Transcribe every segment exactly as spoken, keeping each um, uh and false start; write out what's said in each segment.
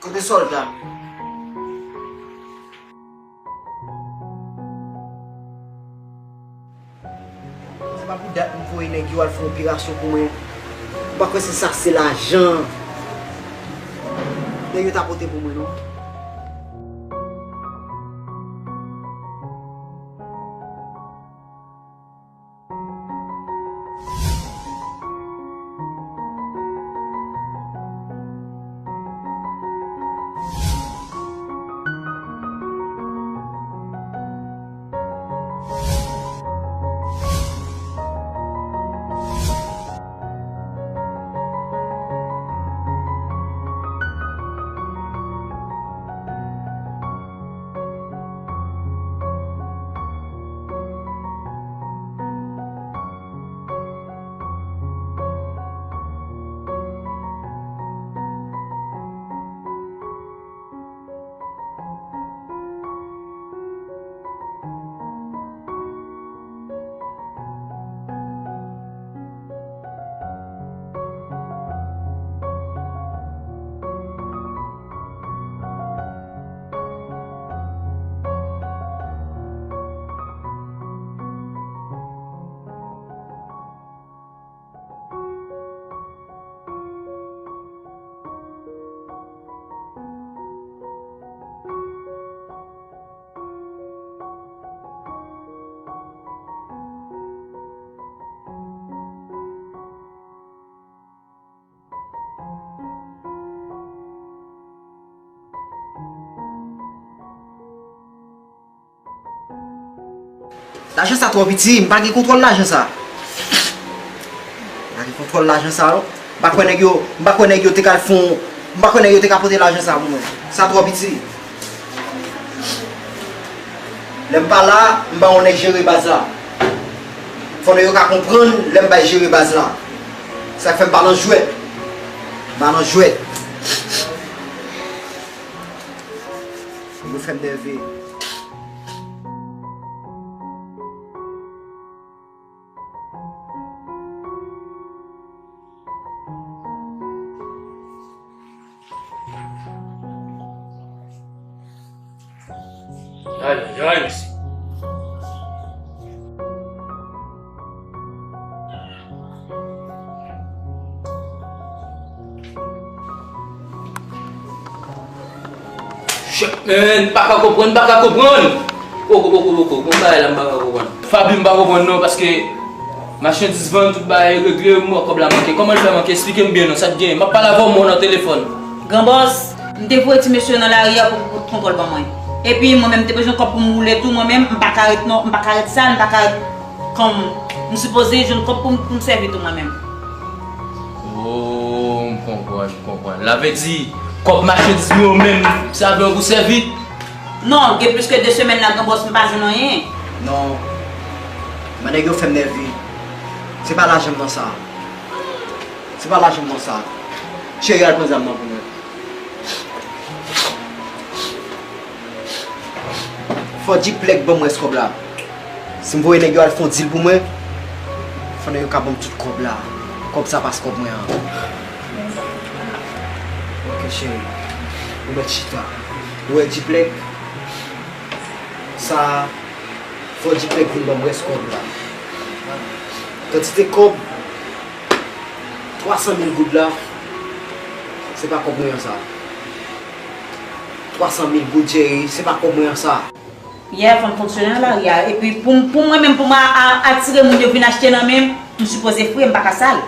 Kote sòlda m yo? Se pa pou dat m voye nèg yo al fè operasyon pou mwen. Ou pa kwè se sa k se lajan nèg yo ta pote pou mwen, non? Lajan sa twò piti, m pa gen kontwòl lajan sa. M pa gen kontwòl lajan sa, non. M pa kwè nèg yo, m pa kwè nèg yo te ka al fon, m pa kwè nèg yo te ka pote lajan sa pou mwen. Sa twò piti. Lè m pa la, m ba yon nèg jere baz la. Fò nèg yo ka konprann lè m bay jere baz la. Sa k fè m pa nan jwèt. M pa nan jwèt. Yo fè m nève. Ay, ay, ay, mesye. Shit, man, m pa ka konprann, m pa ka konprann. Poko, poko, poko, gon bagay la m pa ka konprann. Faby, m pa konprann non, paske machandiz vann, tout bagay regle, m wè kòb la manke. Kòman l fè manke? Esplike m byen non, sa k gen? M ap pale avè w, m wè w nan telefòn. Gran bòs, m te voye ti mesye yo nan lari a pou, pou kontwòl ban mwen. Epi mwen menm, m te bezwen kòb pou m woule tou, mwen menm, m pa ka ret non, m pa ka ret sal, m pa ka ret kòm m sipoze jwenn kòb pou m, pou m sèvi tou mwen menm. Oh, m konprann, m konprann. Sa vle di, kòb machandiz mwen yo menm, se avè yo pou sèvi? Non, gen plis ke de semèn la, gran bòs, m pa jwenn anyen. Non. Men nèg yo fè m nève. Se pa lajan m nan sa. Se pa lajan m nan sa. Cheri, al pran zam nan pou mwen. Fò Diplèk ban m rès kòb la. Si m voye nèg yo al fè yon dil pou mwen, fò nèg yo ka ban m tout kòb la. Kòb sa pa se kòb mwen an. Ok, cheri. Ou mèt chita. Ou wè Diplèk? Sa, fò Diplèk vin ban m rès kòb la. Kantite kòb, twa san mil goud la, se pa kòb mwen an sa. Twa san mil goud, cheri, se pa kòb mwen an sa. Yè, fò m fonksyone nan lari a. Epi pou m, pou mwen menm, pou m a, a, atire moun yo vin achte nan men m, m sipoze fre, m pa ka sal.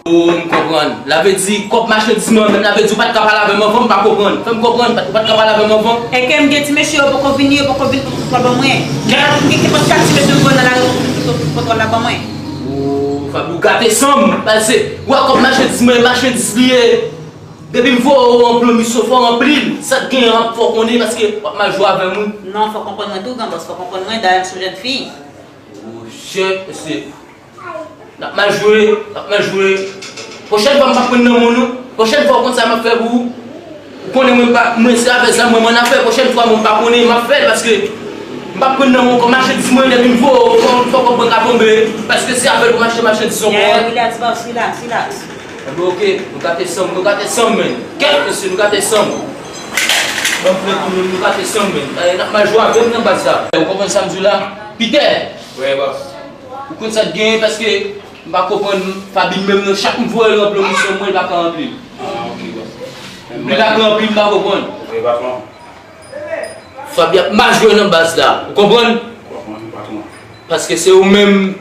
Oh, m konprann. Sa vle di, kòb machandiz mwen menm, sa vle di, ou pa t ka pale avè m anvan, m pa konprann. Fè m konprann, ou pa t ka pale avè m anvan. Èske m gen ti mesye yo poko vini, yo poko vin pou kontwòl ban mwen? Gen, m gen kenpòt kat ti mesye yo nan lari pou kontwòl la ban mwen. Oh, Faby, ou gate san m. Paske, ou wè kòb machandiz mwen, machandiz li ye. Depi m voye w yon plomisyon, fò w ranpli l. Sa k gen an, fò w konnen, paske w ap mal jwe avè m, wi. Non, fò w konprann mwen tou, gran bòs, fò w konprann mwen, dayè m se yon jèn fi. Oh, shit, mesye. N ap mal jwe, n ap mal jwe. Pwochèn fwa, m p ap pran nan men w, non. Pwochèn fwa, ou konn sa m ap fè pou ou. Ou konnen mwen pa, mwen se avè zam mwen, mwen afè. Pwochèn fwa, mwen pa konnen, m ap fè l, paske m p ap pran nan men w ankò. Machandiz mwen, depi m voye w, fò, fò kòb mwen ka tonbe, paske se avè l pou m achte machandiz ankò. Yeah, relax, boss, relax, relax. Enben, oke, nou gate san m, nou gate san m, men. Kèt, mesye, nou gate san m. Ban m fè pou nou, nou gate san m, men. Eh, n ap mal jwe avè m nan baz la. Ou konprann sa m di w la? Pitè! Wi, bòs. Ou konn sa k genyen, paske m pa konprann Faby menm non. Chak m voye l ranpli yon misyon mwen, li pa ka ranpli l. Ah, ok, bòs. Li pa ka ranpli, m pa konprann. Wi, patwon. Faby ap mal jwe nan baz la. Ou konprann? Konprann, patwon. Paske se ou menm,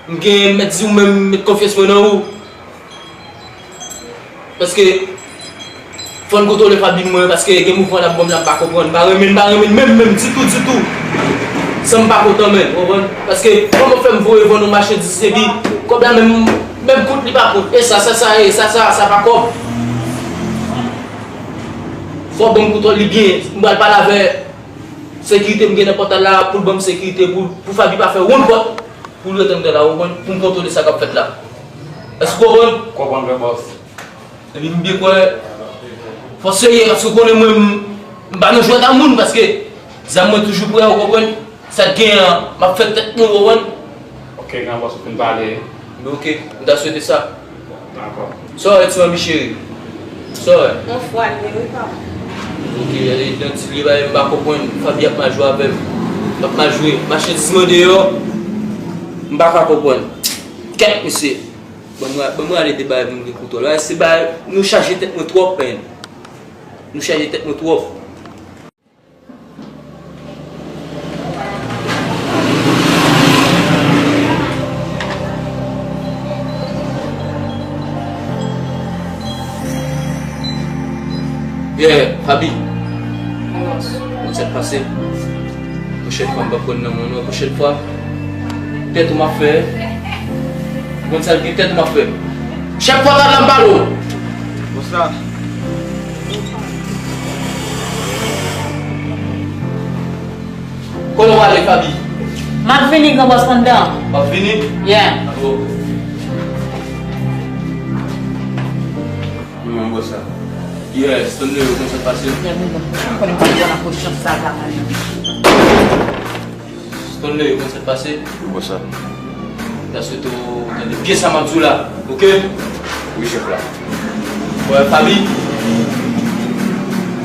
m gen, m mèt di ou menm, m met konfyans mwen nan ou. Paske, fò n kontwole Faby mwen, paske gen mouvman l ap ban m la, m pa konprann. M pa renmen l, m pa renmen l menm, menm, ditou, ditou. San m pa kontan, menm, ou konprann? Paske, kòman w fè m voye vann yon machandiz, epi, kòb la menm, menm kout li pa kout. E sa, sa, sa, e sa, sa, sa pa kòb. Fò w ban m kontwòl li byen. M pral pale avè sekirite m gen nan pòtay la pou l ban m sekirite pou, pou Faby pa fè wonn pòt pou l ret anndan la, ou konprann, pou m kontwole sa k ap fèt la. Èske w konprann? Konprann, gran bòs. Epi m byen kwè, fò w serye, paske w konnen mwen, m, m pa nan jwèt a moun, paske zam mwen toujou prè, ou konprann? Sa k genyen an, m ap fè tèt mwen, ou konprann? Ok, gran bòs, ou fin pale. Men ok, m ta swete sa. Dakò. Sa w wè, ti manmi cheri? Sa w wè? Yon fwa l ye, wi, papa. Ok, ale, idanti li, bagay m pa konprann. Faby ap mal jwe avè m. L ap mal jwe. Machandiz mwen deyò. M pa ka konprann. Kèt, mesye. Ban mwen, ban mwen ale de bagay pou m gen kontwòl. Bagay, se bagay, nou chaje tèt mwen twòp, men. Nou chaje tèt mwen twòp. Yeah, Faby. Konn sa k pase? Pwochèn fwa, m p ap pran nan men w non. Pwochèn fwa, tèt ou m ap fè. Ou konn sa l gen, tèt ou m ap fè. Chak fwa, gad la, m pale w. Bòs la. Kote w prale, Faby? M ap vini, gran bòs, anndan. W ap vini? Yeah. Dakò. Mwen, bòs la. Yeah, Stanley, ou konn sa k pase? Yeah, mwen, mwen, mwen konnen m pa pran nan kochon sa, sa, man. Stanley, ou konn sa k pase? Wi, bòs la. M ta swete w tande byen sa m ap di w la, oke? Wi, chèf la. Wè, Faby, m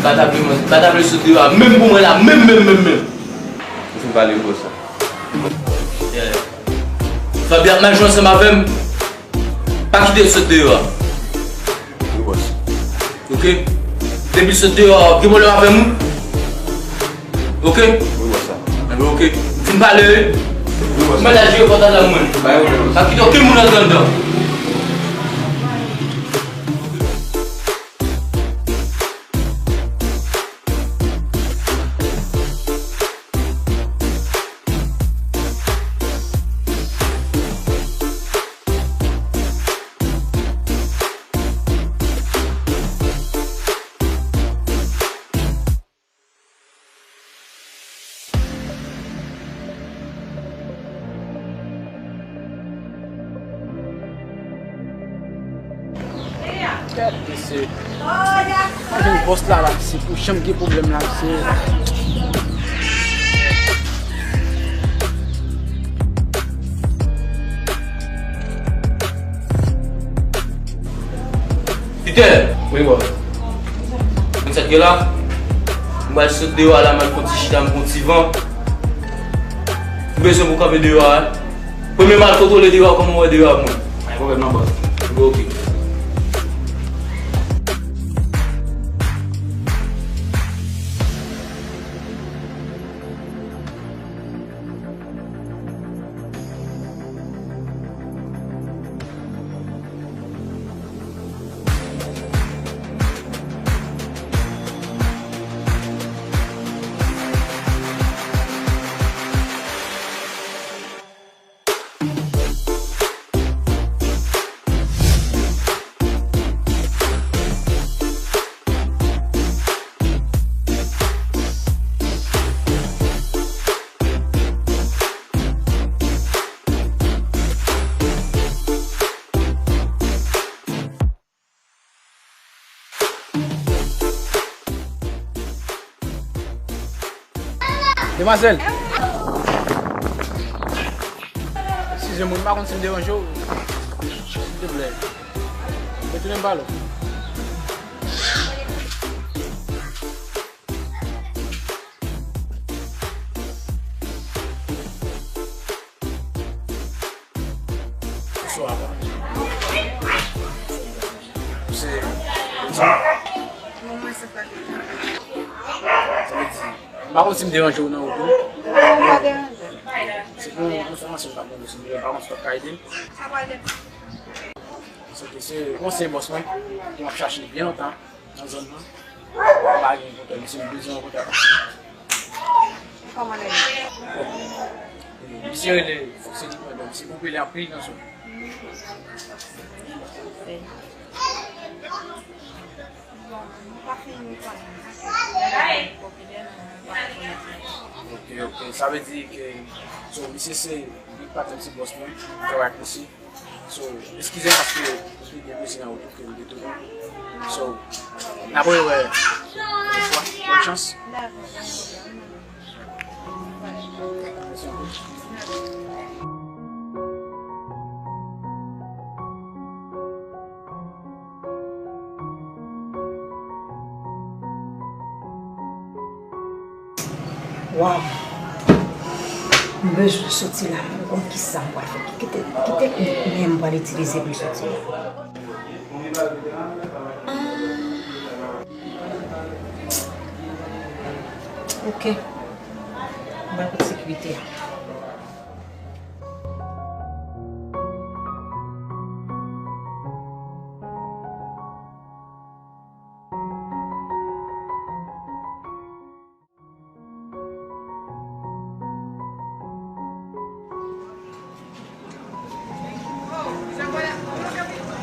pa ta vle, m pa ta vle sot deyò a, menm pou mwen la, menm, menm, menm, menm. Pale konsa. Fabien ap mal jwe ansanm avè m. Pa kite l sot deyò a. Wi, bòs. Ok? Depi l sot deyò a, gen pwoblèm avè m, wi. Ok? Wi, bòs. Enben, ok. M fin pale, wi. Wi, bòs. Mwen la jwe kontan nan mwen. Pa gen pwoblèm. Pa kite okenn moun antre anndan. Gad mesye. Pa gen bòs la la, mesye. Pou janm gen pwoblèm la, mesye. Peter! Wi, bòs. Konn sa k ye la? M pral sot deyò a la, m al fè yon ti chita, m pran yon ti van. M bezwen pou kanpe deyò a, wi. Premye m al kontwole deyò a, kòman w wè deyò a pou mwen? Pa gen pwoblèm non, bòs. Ok. Demwazèl! Eskize m, m pa konn si m deranje w. Silteplè. Retounen m pale w. Bonswa, papa. Se sa. Sa vle di, m pa konn si m deranje w nan wout ou. Pa deranje. Se pou yon enfòmasyon m t ap mande w, si m pa konn si w t ap ka ede m. Sa pral depann. Se ke se yon ansyen bòs mwen, ke m ap chache depi byen lontan. Nan zòn nan. Mwen pa gen kontak, misye, m bezwen yon kontak. Kòman l rele? Bon. E, misye rele Fox Eddy Panda, misye popilè anpil nan zòn. Bon, m pa fin konnen, paske m pa popilè, men m pa konnen. Ok, ok. Sa vle di ke, so, misye se big patron, se bòs mwen, m travay ak misye. So, eskize m paske m te gen peze nan wout ke m te tounen. So, n ap rewè yon lòt fwa. Bòn chans. Dakò, pa gen pwoblèm. Mèsi anpil. Waw! M bezwen soti la, m pa konn kisa m pral fè. Ki, ki te, ki teknik mwen m pral itilize pou m soti la? Ah. Ok. M pral kote sekirite a.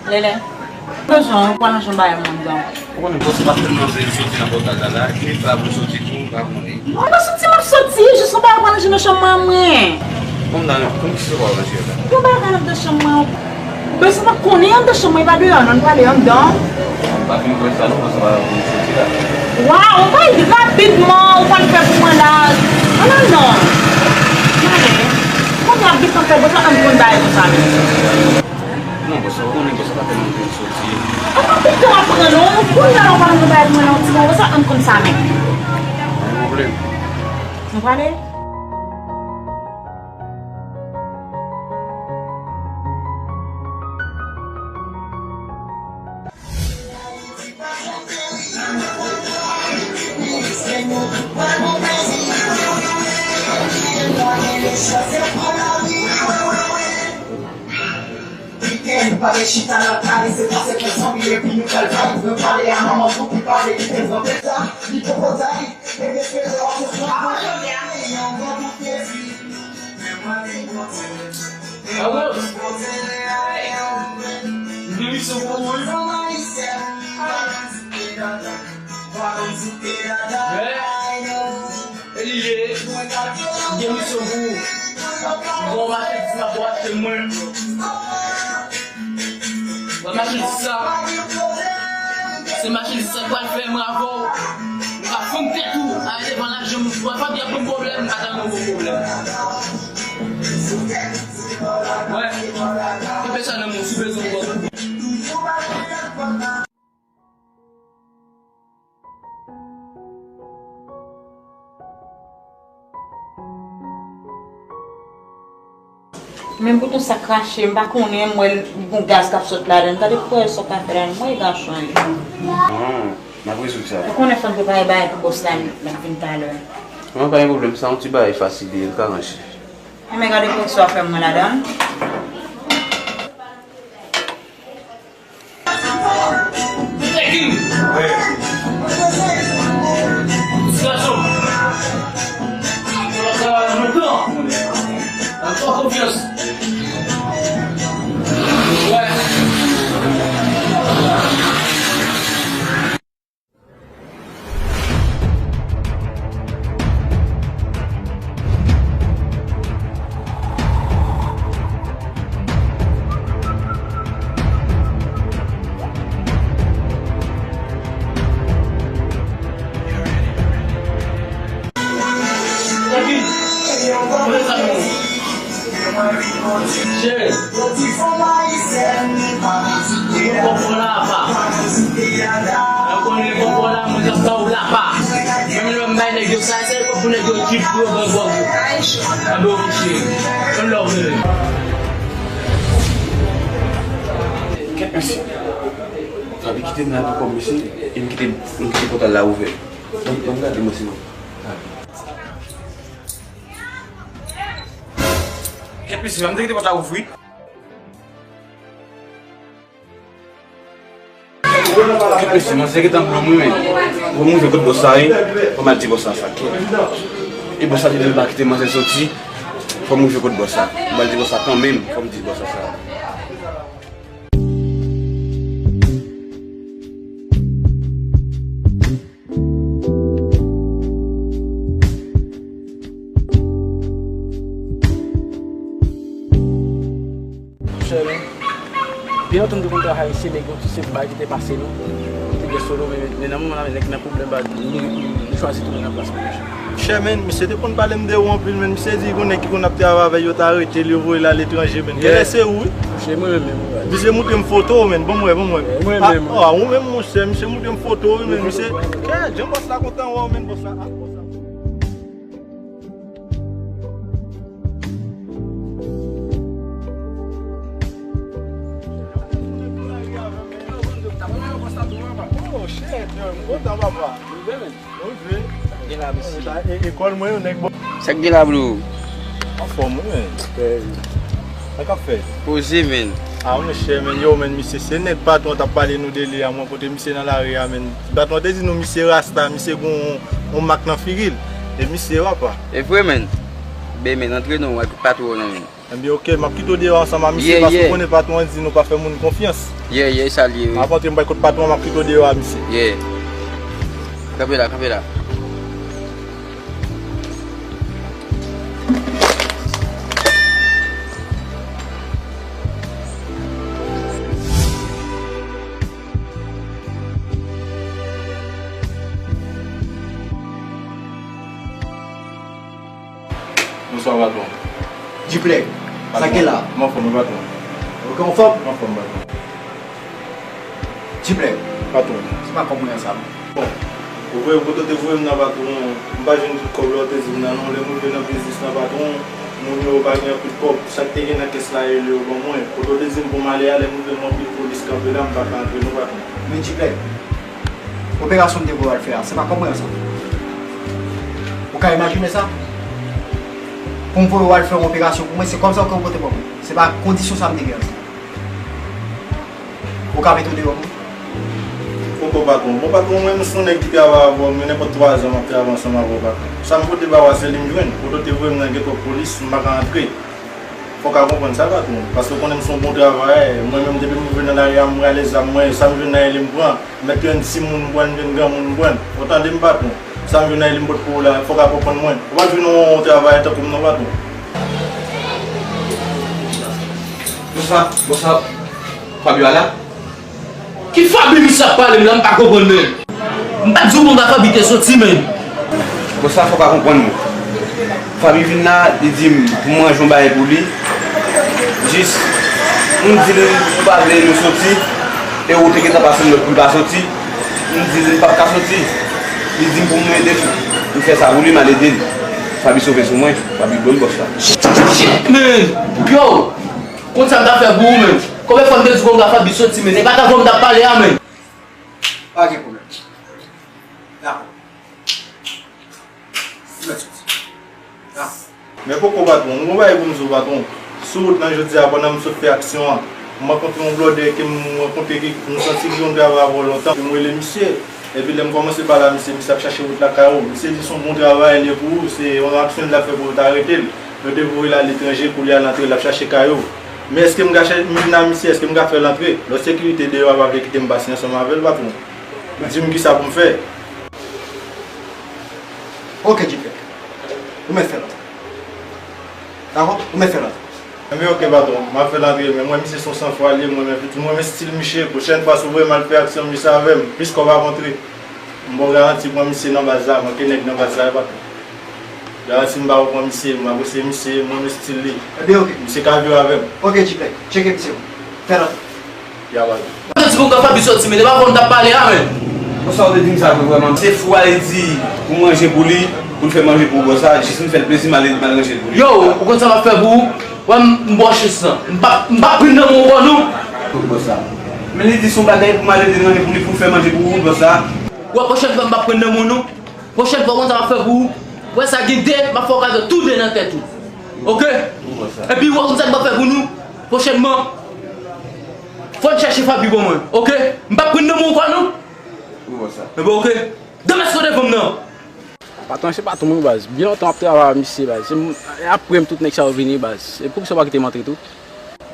Lele, bezwen, ou pral nan chanm bagay mwen anndan. Ou konnen bòs pa tèlman vle soti nan pòtay la, la, ki pa pou soti tou, pa konnen. Mwen pa santi m ap soti, jis yon bagay pral ranje nan chanm mwen, mwen. Kòm nan, kòm ki se pa ranje la? Yon bagay anndan chanm mwen. Bezwen pa konnen anndan chanm mwen, e pa deyò non, n prale anndan. M pa fin kwè sa non, paske m pa vin soti la. Waw, ou pral rapidman, ou pral fè pou mwen la. An non non. Male. Kounye a vit anpè, bezwen ann konn bagay konsa menm. Non, bòs, ou konnen bòs pa tèlman vin soti. An pa pito ap pran non, kounye a la ou pral ann konn bagay pou mwen la, yon ti bon, bezwen ann konn sa menm. Pa gen pwoblèm. Nou prale? Pa gen chita nan kare, se pase fè zanmi, epi nou fè l vibe. Nou pale a manman pou ki pale, kite zanmi sa, li poko day. Epi se lè w ap fè yon bon plezi. Awo! Gen misyon pou ou, wi. Wè. E li ye. Gen misyon pou ou. Bon, m ap di m ap achte mwen. Wè machin sa. Se machin sa k pral fè mwen avè w. Ou ka fanm tèt ou. Ale devan lajan m. Ou pa gen pwoblèm. Ata nou bon pwoblèm. Wè. Kenbe sa nan men w, si w bezwen w. Men bouton sa krache, m pa konnen, m wè l gon gaz k ap sot ladan l. Gade pwè sa w ka fè ladan l, mwen e gason an ye. Ah, n ap rezoud sa. Ou konnen fò n prepare bagay pou bòs la, l ap vin talè. Non, pa gen pwoblèm, sa yon ti bagay fasil li ye, l ka ranje. Enben gade pwè sa w fè mwen ladan l. Chéri, ou konprann la apa. Ou konnen konprann la, mwen ap ba w lapa. Menm lè m bay nèg yo sa, se pou nèg yo trip pou yo ban gwòg yo. Anben wi, chéri. One love, baby. Kèt mesye. Fabi kite m la pou kòm mesye, e m kite, m kite pòtay la ouvè. Ban m, ban m gade mwen sinon. Kèt mesye, m te kite pòt la ouvri. Kèt mesye, manzè gentan pran mwen, men. Fò m rive kot bòs la, wi. Fò m al di bòs la sa, kèt. E bòs la te di l pa kite manzè soti. Fò m rive kot bòs la. M al di bòs la kanmenm. Fò m di bòs la sa. Monchè, men, byen lontan m te konn travay, se nèg yo, se bagay ki te pase nou. Nou te gen solo, men, men nan moman la, men nèg nan pwoblèm, ba, nou, nou, nou chwazi tounen nan plas nou, monchè. Monchè, men, misye te konn pale m de ou anpil, men misye di gon nèg ki konn ap travay avè yo, ta arete l, yo voye l aletranje, men. Genlè se ou, wi. Monchè, mwen menm, wi. Misye montre m foto w, men. Ban m wè, ban m wè. Mwen menm, wi. Ah, ou menm, monchè, misye montre m foto w, wi, men. Misye, kè, jan bòs la kontan wè w, men, bòs la. Ah, bòs la. Oh, shit, yo, m kontan, papa. Ou rive, men? Ou rive. Gen la, mesye. Sa, e, ekòl mwen, yo, nèg bò. Sa k gen la, bro? Anfòm, wi, men. Sa k ap fèt? Poze, men. Ah, monchè, men, yo, men, misye, se nèg patwon t ap pale nou de li a, mwen, kote misye nan lari a, men. Patwon te di nou, misye rasta, misye gon yon mak nan figi l. E misye, papa. E vre, men. Ben, men, antre non, ak patwon, non, men. Ebyen, oke, m ap kite w deyò ansanm a misye, paske w konnen patwon an di nou pa fè moun konfyans. Yeah, yeah, sa l ye, wi. M ap antre, m pral kot patwon an, m ap kite w deyò a misye. Yeah. Kanpe la, kanpe la. Bonswa, patwon. Diplè, sa k gen la? M anfòm, wi, patwon. Oke, anfòm? M anfòm, patwon. Diplè. Patwon. Se pa kòb mwen an sa, non. Bon, ou voye, kote w te voye m nan, patwon, m pa jwenn tout kòb la w te di m nan, non. Lè m rive nan biznis lan, patwon, moun yo pa gen anpil kòb. Sa k te gen nan kès la, yo leve yo ban mwen. Kote w te di m pou m ale a, lè m rive, m anpil polis kanpe la, m pa ka antre, non, patwon. Men Diplè, operasyon m te voye w al fè a, se pa kòb mwen an sa? Ou ka imajine sa? Pou m voye w al fè yon operasyon pou mwen, se kòb sa w ka pote ban mwen. Se pa kondisyon sa m te gen ansanm. Ou ka mete w deyò pou mwen? Poko patwon. Bon patwon, mwen menm se yon nèg ki travay avè w, men nenpòt twa zan m ap travay ansanm avè w patwon. Sa m pote ba w a se li m jwenn. Kote w te voye m nan gen twòp polis, m pa ka antre. Fò w ka konprann sa patwon. Paske w konnen m se yon bon travayè. Mwen menm depi m rive nan lari a m prale zam mwen, sa m jwenn nan li m pran. M mèt jwenn timoun m pran, m jwenn granmoun m pran. Ou tande m patwon. Sa m jwenn nan li m pot pou w la, fò w ka konprann mwen. Ou p ap jwenn yon travayè tankou m non patwon. Bonswa, bonswa. Fabiola? Ki Fabi misye ap pale m la, m pa konprann menm. M pa t di w konsa Fabi te soti menm. Bon, sa fò w ka konprann mwen. Fabi vin la, li di m pou m ranje yon bagay pou li. Jis, m di l ou pa vle nou soti, e ou te gentan pase m lòd pou l pa soti. M di l m p ap ka soti. Li di m pou m ede l. M fè sa pou li, m al ede l. Fabi sove sou mwen. Fabi bon bòs la. Shit, man! Yo! Konn sa m ta fè pou ou menm. Konbyen fwa m te di w konsa Fabi soti, men e pa t avè w m t ap pale a, men. Pa gen pwoblèm. Dakò. Ou mèt soti. Dakò. Men poko patwon, m gon bagay pou m di w patwon. Sou wout lan jodi a pandan m sot fè aksyon an, m rankontre yon blòdè ke m rankontre ki m santi ki konn travay avè w lontan, m rele misye. Epi lè m kòmanse pale a misye, misye ap chache wout lakay ou. Misye di se yon bon travay li ye pou ou, se yon aksyon l ap fè pou yo ta arete l. Yo te voye l aletranje pou li al antre, l ap chache kay ou. Men èske m ka chè- m vin a misye, èske m ka fè l antre? Lòt sekirite deyò a pa vle kite m pase ansanm avè l, patwon. Di m kisa pou m fè. Ok, Djipèk. Ou mèt fè l antre. Dakò? Ou mèt fè l antre. Enben ok patwon, m ap fè l antre, men mwen misye se yon sanfwa li ye, mwen men pitit mwen men stil misye, pwochèn fwa si w voye m al fè aksyon misye avè m, plis kòb ap antre. M ba w garanti pran misye nan baz la, manke nèg nan baz la, e patwon. Garanti m ba w pran misye, m apresye misye, mwen men stil li. Enben ok. Misye ka viv avè m. Ok, Djipèk, tcheke misye pou mwen. Fè l antre. Yo te di pou m ka Fabi soti, men e pa avè w m t ap pale a, men. Konsa w te di m sa vre vrèman. Se fou a li di pou m ranje pou li, pou l fè manje pou bòs la, jis m fè l plezi, m al, m al ranje l pou li. Yo, ou konn sa m ap fè pou ou? Wè m, m ba w chans lan. M p ap, m p ap pran nan men w ankò non. Pou bòs la. Men li di se yon bagay pou m al ede l ranje pou li, pou l fè manje pou ou, bòs la. Wè pwochèn fwa m p ap pran nan men w non. Pwochèn fwa, konn sa m ap fè pou ou. Wè sa gen de, m ap fè w kado tou de nan tèt ou. Ok? Epi wè konn sa m ap fè pou nou. Pwochènman, fò n chèche Fabi pou mwen. Ok? M p ap pran nan men w ankò non. Enben ok. Demen se kote fanm nan. Patwon, se patwon mwen baz. Byen lontan m ap travay avèk misye baz. Se m, e apre m tout nèg sa yo vini baz. E poukisa w pa kite m antre tou?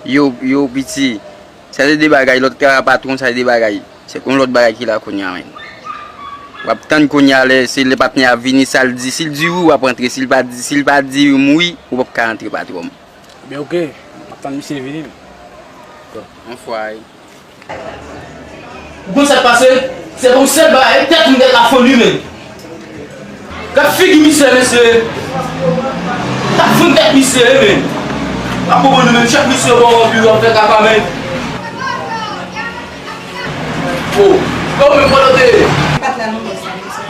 Yo, yo, piti. Sa se de bagay, lòt ka patwon, sa se de bagay. Se yon lòt bagay ki la kounye a, menn. W ap tann kounye a, lè, se lè patnè a vini, sa l di. Si l di wi, w ap antre. Si l pa di, si l pa di m wi, ou p ap ka antre, patwon m. Ben, ok. M ap tann misye vini. Anfway. Ou konn sa k pase? Se pou sèl bagay, tèt mwen tèt la fonn wi, menn. Gad figi misye, mesye. Tap fonn tèt misye, wi, menn. Pa konprann nou, menn. Chak misye bon anpil, w ap fè kaka, menn. Oh, e ou menm, kote w te ye? Pat la non, bòs la, mesye.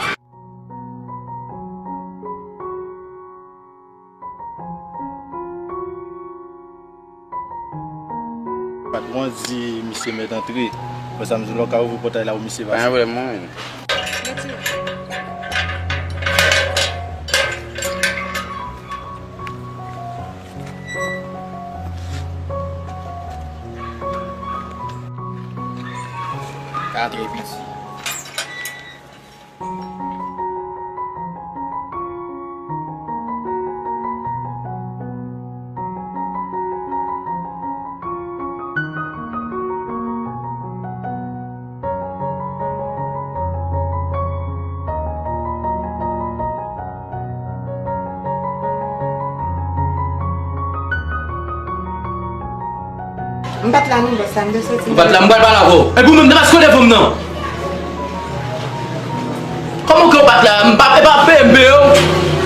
Patwon di misye mèt antre. Apre sa, m di w lè w ka ouvri pòtay la pou misye pase. Pa gen pwoblèm non, menn. Ka antre piti. M pa t la non, bòs la, m te soti. Ou pa t la, m pral pale avè w. Epi ou menm, demen se kote fanm nan. Kòman ke w pa t la? M pa, e pa peye m peye w.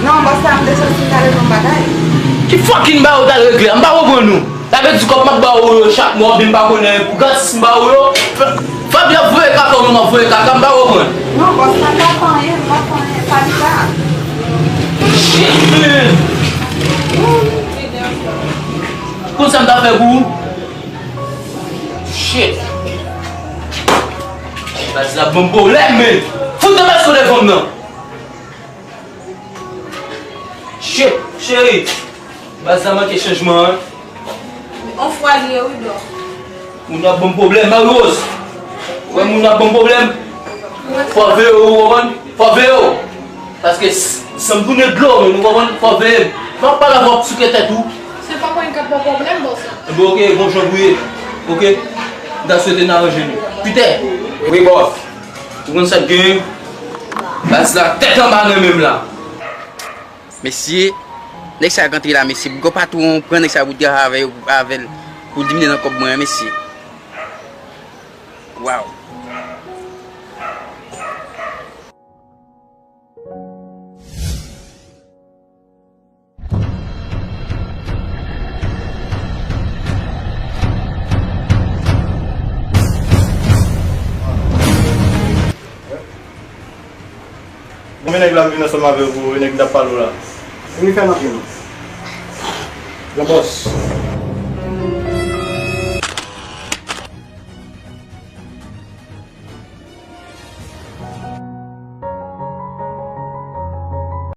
Non, bòs la, m te soti, m t al regle yon bagay. Ki fucking bagay ou t al regle a? M pa konprann ou. Sa vle di kòb m ap ba ou yo chak mwa, oubyen m pa konnen pou gratis m ba ou yo? F-, Fabi ap voye kaka, ou menm w ap voye kaka, m pa konprann. Non, bòs la, m pa fè anyen, m pa fè anyen, Fabi pa. Shit, man! Konn sa m ta fè pou ou? Shit! Baz la ban m pwoblèm, men! Fout de baz kote fanm nan! Che, cheri, baz la manke chanjman, wi. On fwa li ye, wi, Dòk. Moun yo ap ban m pwoblèm, Marie Rose. Ou wè moun yo ap ban m pwoblèm. Fò w veye yo, ou konprann? Fò w veye yo. Paske s-, san m tounen dlo, men ou konprann? Fò w veye m. Fò w pale avè w ap souke tèt ou. Se pa mwen k ap ba w pwoblèm, bòs la. Enben, oke, bon jan pou ye. Oke? M ta swete n aranje nou. Pitè. Wi, bòs. Ou konn sa k genyen? Baz la, tèt anba nan men m la. Mesye, nèg sa k antre la, mesye. Bougo patwon pran nèg sa pou travay avè l, pou l diminye nan kòb mwen an, mesye. Waw. Konbyen nèg la vin ansanm avè w pou nèg ki t ap pale w la? Vin fè n antre non. Gran bòs,